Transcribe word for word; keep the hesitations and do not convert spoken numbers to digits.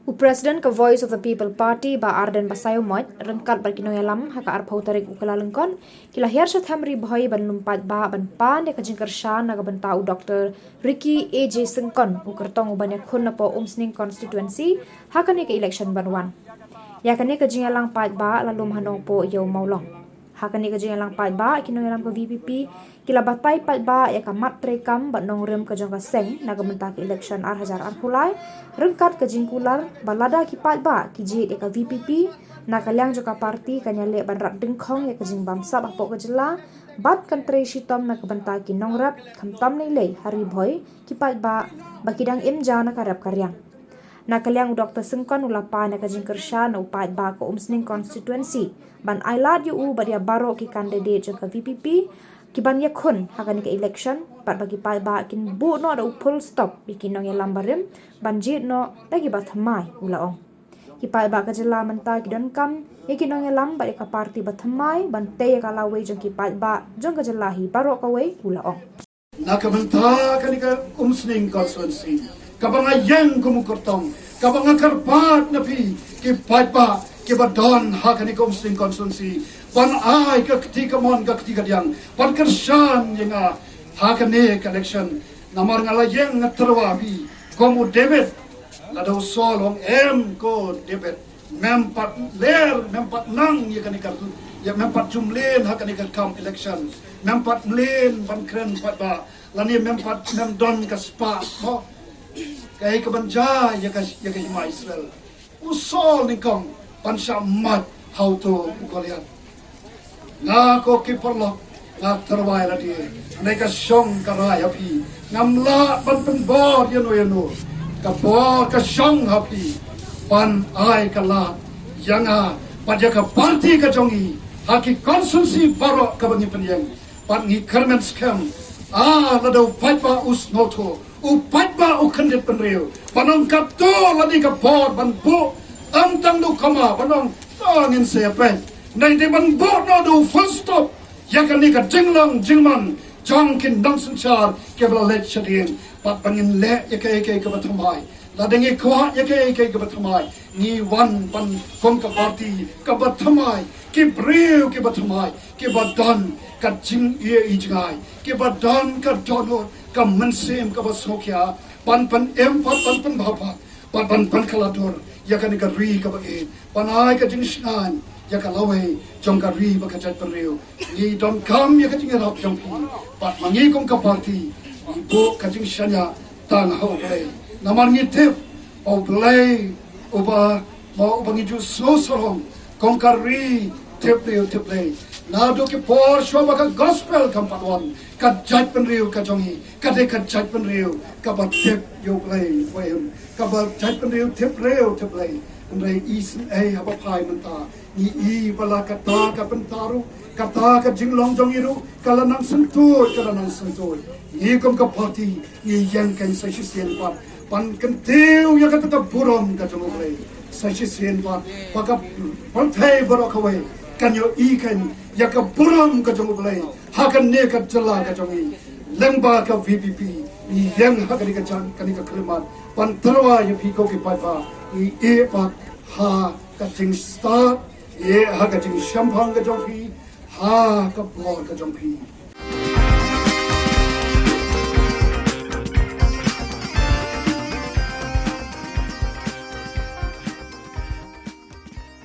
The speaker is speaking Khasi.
U President ka Voice of the People Party, Bah Ardent Basaiawmoit, ryngkat bad ki nongïalam ha ka arphew tarik u Kyllalyngkot, ki la hiar sha them Ri Bhoi ban lum paidbah ban pan ïa ka jingkyrshan na ka bynta u Doctor Ricky A J Syngkon, u kyrtong u ban ïakhun na poh Umsning Constituency ha kane ka election ban wan. Ïa kane ka jingïalang paidbah la lum ha Nongpoh ïa u Mawlong. Ha kane ka jingïalang paidbah, ki nongïalam ka V P P ki la batai paidbah ïa ka mat treikam bad nongrim ka jong ka seng na ka bynta ka election ar hajar arphew lai, ryngkat ka jingkular ba lada ki paidbah ki jied ïa ka V P P, na ka liang jong ka party kan ïaleh ban rat dyngkhong ïa ka jingbamsap hapoh ka jylla bad kan trei shitom na ka bynta ki nongrep, khamtam lei lei ha Ri Bhoi, ki paidbah ba ki dang im ja na ka rep ka riang. Na ka liang u Doctor Syngkon u la pan ïa ka jingkyrshan na u paidbah ka Umsning Constituency ban ailad ïa u bad ïa baroh ki candidate jong ka V P P ki ban ïakhun ha kane ka election, bad ba ki paidbah kin buh noh da u full stop ïa ki nongïalam barim ban jied noh da ki bathymmai, u la ong. Ki paidbah ka jylla mynta ki donkam ïa ki nongïalam bad ïa ka party bathymmai ban tei ïa ka lawei jong ki paidbah jong ka jylla hi baroh kawei, u la ong. Na ka bynta kane ka Umsning Constituency, kaba nga ïeng kum u kyrtong, kaba nga kyrpad na phi ki paidbah kiba don ha kane ka Umsning Constituency, ban ai ka kti kamon ka kti kadiang, ban kyrshan ïa nga ha kane ka election. Namar nga la ïeng, nga tyrwa phi kum u David, lada u Saul u ong, em ko David, mem pat ler, mem pat nang ïa kane ka, ïa mem pat jumlien ha kane ka kam election, mem pat mlien ban kren paidbah, lane mem pat, mem don ka spah, mo, kaei ka ban jia ïa ka, ïa ka hima Israel. U Saul nyngkong ban shah mad ha uto u Goliath. Nga ko ki paralok, nga tyrwa ïa lade, hynrei ka shong ka rai ha phi. Ngam lah ban pynbor ïano ïano. Ka bor ka shong ha phi ban ai ka lad ïa nga bad ïa ka party ka jong ngi ha ki constituency baroh kaba ngi pynïeng. Bad ngi kyrmen skhem, ah, lada u paidbah u sngewthuh, u paidbah u kyndit bynriew, ban ong katto la dei ka bor ban buh, ym tang da u comma ban ong, to ngin sa ïa peit. Hynrei dei ban buh noh da u full stop ïa kane ka jinglong jingman jong ki nongsynshar kiba la leit shadien. Bad ba ngin leh ïa kaei kaei kaba thymmai. Lada ngi kwah ïa kaei kaei kaba thymmai, ngi wan ban kum ka party kaba thymmai, ki briew kiba thymmai, kiba don ka jingïeit jngai, kiba don ka dohnud, ka mynsiem kaba sngewkhia, ban pynim pat, ban pynbha pat, ban, ban pynkylla dur ïa kane ka ri kaba ïeit, ban ai ka jingshngaiñ ïa ka lawei jong ka ri bad ka jaitbynriew. Ngi donkam ïa ka jingïarap jong phi, bad ma ngi kum ka party ngi buh ka jingshaniah tang ha U Blei. Namar ngi tip ba U Blei uba, ba uba ngi ju sngewsarong kum ka ri tip briew tip Blei. Naduh ki por shuwa ba ka gospel kam pat wan, ka jaitbynriew ka jong ngi ka dei ka jaitbynriew kaba tip ïa U Blei, wei, kaba jaitbynriew tip briew tip Blei. Hynrei isynei haba phai mynta, ngi i ba la kata ka bynta ruh, kata ka jinglong jong ngi ruh ka la nang syntuid, ka la nang syntuid. Ngi kum ka party ngi ïeng kein sa shisien pat ban kyntiew ïa kata ka burom ka jong U Blei. Sa shisien pat ba ka pyrthei baroh kawei kan ïohi kein ïa ka burom ka jong U Blei ha kane ka jylla ka jong ngi. Lyngba ka V P P ngi ïeng ha kane ka jan, kane ka khyllipmat ban tyrwa ïa phi ko ki paidbah. Ngi ïeh pat ha ka jingstad, ïeh ha ka jingshemphang ka jong phi, ha ka bor ka jong phi.